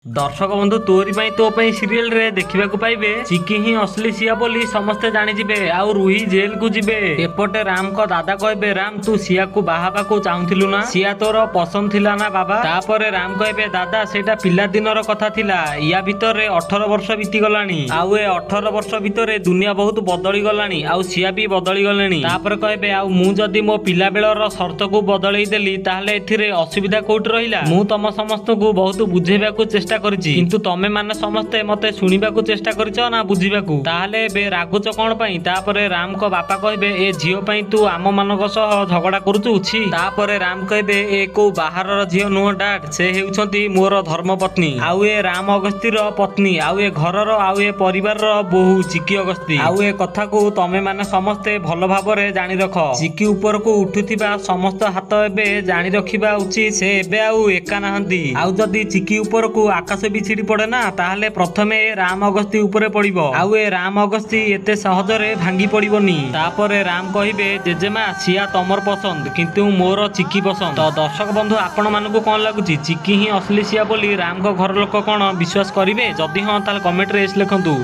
ଦର୍ଶକ ବନ୍ଧୁ, ତୋରି ପାଇଁ ତୋ ପାଇଁ ସିରିଏଲରେ ଦେଖିବାକୁ ପାଇବେ ଚିକି ହିଁ ଅସଲି ସିଆ ବୋଲି ସମସ୍ତେ ଜାଣିଯିବେ ଆଉ ରୁହି ଜେଲକୁ ଯିବେ। ଏପଟେ ରାମଙ୍କ ଦାଦା କହିବେ, ରାମ ତୁ ସିଆକୁ ବାହାବାକୁ ଚାହୁଁଥିଲୁ ନା, ସିଆ ତୋର ପସନ୍ଦ ଥିଲା ନା ବାବା? ତାପରେ ରାମ କହିବେ, ଦାଦା ସେଇଟା ପିଲା ଦିନର କଥା ଥିଲା, ୟା ଭିତରେ 18 ବର୍ଷ ବିତିଗଲାଣି ଆଉ ଏ 18 ବର୍ଷ ଭିତରେ ଦୁନିଆ ବହୁତ ବଦଳି ଗଲାଣି ଆଉ ସିଆ ବି ବଦଳି ଗଲେଣି। ତାପରେ କହିବେ, ଆଉ ମୁଁ ଯଦି ମୋ ପିଲା ବେଳର ସର୍ତ୍ତକୁ ବଦଳେଇ ଦେଲି ତାହେଲେ ଏଥିରେ ଅସୁବିଧା କୋଉଠି ରହିଲା? ମୁଁ ତମ ସମସ୍ତଙ୍କୁ ବହୁତ ବୁଝେଇବାକୁ ଚେଷ୍ଟା କରିଛି, କିନ୍ତୁ ତମେ ମାନେ ସମସ୍ତେ ମତେ ଶୁଣିବାକୁ ଚେଷ୍ଟା କରିଛ ନା ବୁଝିବାକୁ? ତାହେଲେ ଏବେ ରାଗୁଛ କଣ ପାଇଁ? ତାପରେ ରାମଙ୍କ ବାପା କହିବେ, ଏ ଝିଅ ପାଇଁ ତୁ ଆମ ମାନଙ୍କ ସହ ଝଗଡା କରୁଛୁ, ଛି। ତାପରେ ରାମ କହିବେ, ଏ କୋଉ ବାହାରର ଝିଅ ନୁହଁ ଡାଡ, ସେ ହେଉଛନ୍ତି ମୋର ଧର୍ମ ପତ୍ନୀ ଆଉ ଏ ରାମ ଅଗସ୍ତିର ପତ୍ନୀ ଆଉ ଏ ଘରର ଆଉ ଏ ପରିବାରର ବୋହୂ ଚିକି ଅଗସ୍ତି। ଆଉ ଏ କଥାକୁ ତମେ ମାନେ ସମସ୍ତେ ଭଲ ଭାବରେ ଜାଣି ରଖ। ଚିକି ଉପରକୁ ଉଠୁଥିବା ସମସ୍ତ ହାତ ଏବେ ଜାଣି ରଖିବା ଉଚିତ, ସେ ଏବେ ଆଉ ଏକା ନାହାନ୍ତି। ଆଉ ଯଦି ଚିକି ଉପରକୁ ଆକାଶ ବି ଛିଡି ପଡେ ନା, ତାହେଲେ ପ୍ରଥମେ ଏ ରାମ ଅଗସ୍ତି ଉପରେ ପଡିବ ଆଉ ଏ ରାମ ଅଗସ୍ତି ଏତେ ସହଜରେ ଭାଙ୍ଗି ପଡିବନି। ତାପରେ ରାମ କହିବେ, ଜେଜେମା ସିଆ ତମର ପସନ୍ଦ କିନ୍ତୁ ମୋର ଚିକି ପସନ୍ଦ। ତ ଦର୍ଶକ ବନ୍ଧୁ, ଆପଣ ମାନଙ୍କୁ କଣ ଲାଗୁଛି, ଚିକି ହିଁ ଅସଲି ସିଆ ବୋଲି ରାମଙ୍କ ଘର ଲୋକ କଣ ବିଶ୍ୱାସ କରିବେ? ଯଦି ହଁ ତାହେଲେ କମେଣ୍ଟରେ ଏସ୍ ଲେଖନ୍ତୁ।